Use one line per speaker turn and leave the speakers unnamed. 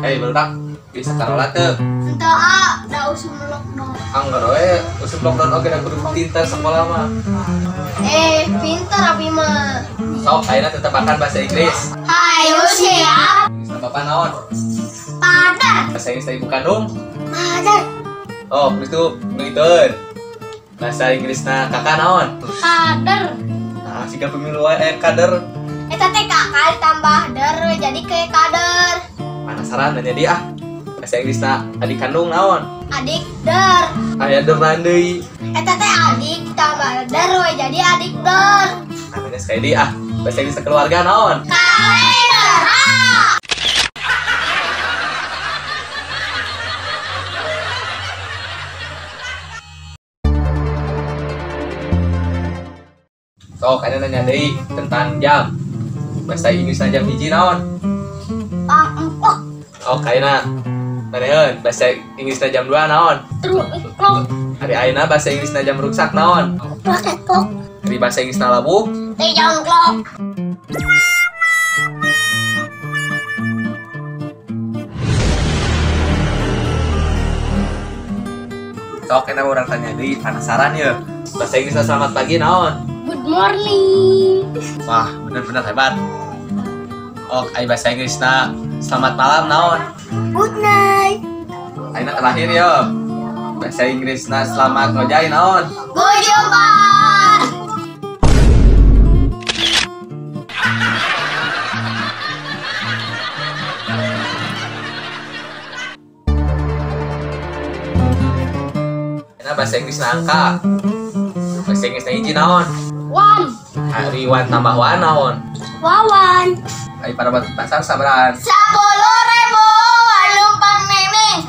Hei, barudak bisa karola teu?
Henteu ah, da usum lockdown.
Angger we usum lockdown oge da kudu pintar sekolah mah.
Pintar abi mah.
Sok ayeuna tetebakan bahasa Inggris.
Hayu siap.
Inggris bapak naon?
Padar.
Bahasa Inggris ibu kandung?
Madar.
Oh, itu ngeiteun. Bahasa Inggrisna kakak naon?
Kader.
Nah, siga pemilu wae kader.
Eta teh kakak ditambah der jadi kayak kader.
Penasaran nanya dia ah. Bahasa Inggrisna adik kandung naon?
Adik der.
Aya dernan deui.
Eta teh adik ditambah der we jadi adik der.
Nanya sekali deui ah. Bahasa Inggrisna keluarga naon?
Kalender.
Sok ayeuna nanya deui tentang jam. Bahasa Inggrisna jam 1 naon?
Pang empok.
Oh, ayeuna nanyaeun bahasa Inggrisna jam 2 naon?
3 o'clock.
Ari ayeuna bahasa Inggrisna jam ruksak naon?
1 o'clock.
Ari bahasa Inggrisna labuh?
3 o'clock.
Sok ayeuna urang tanya deui, penasaran ya. Bahasa Inggrisna selamat pagi naon?
Good morning.
Wah, bener-bener hebat. Oh, ari bahasa Inggrisna selamat malam naon?
Good night.
Ayeuna terakhir ya. Bahasa Inggrisna selamat ngojay naon?
Goodbye.
Ayeuna bahasa Inggrisna angka. Bahasa Inggrisna hiji naon?
One.
Ari one tambah one naon?
Wawan.
Ari parabat pasar sabarahan?
10.000 walumpang neneng.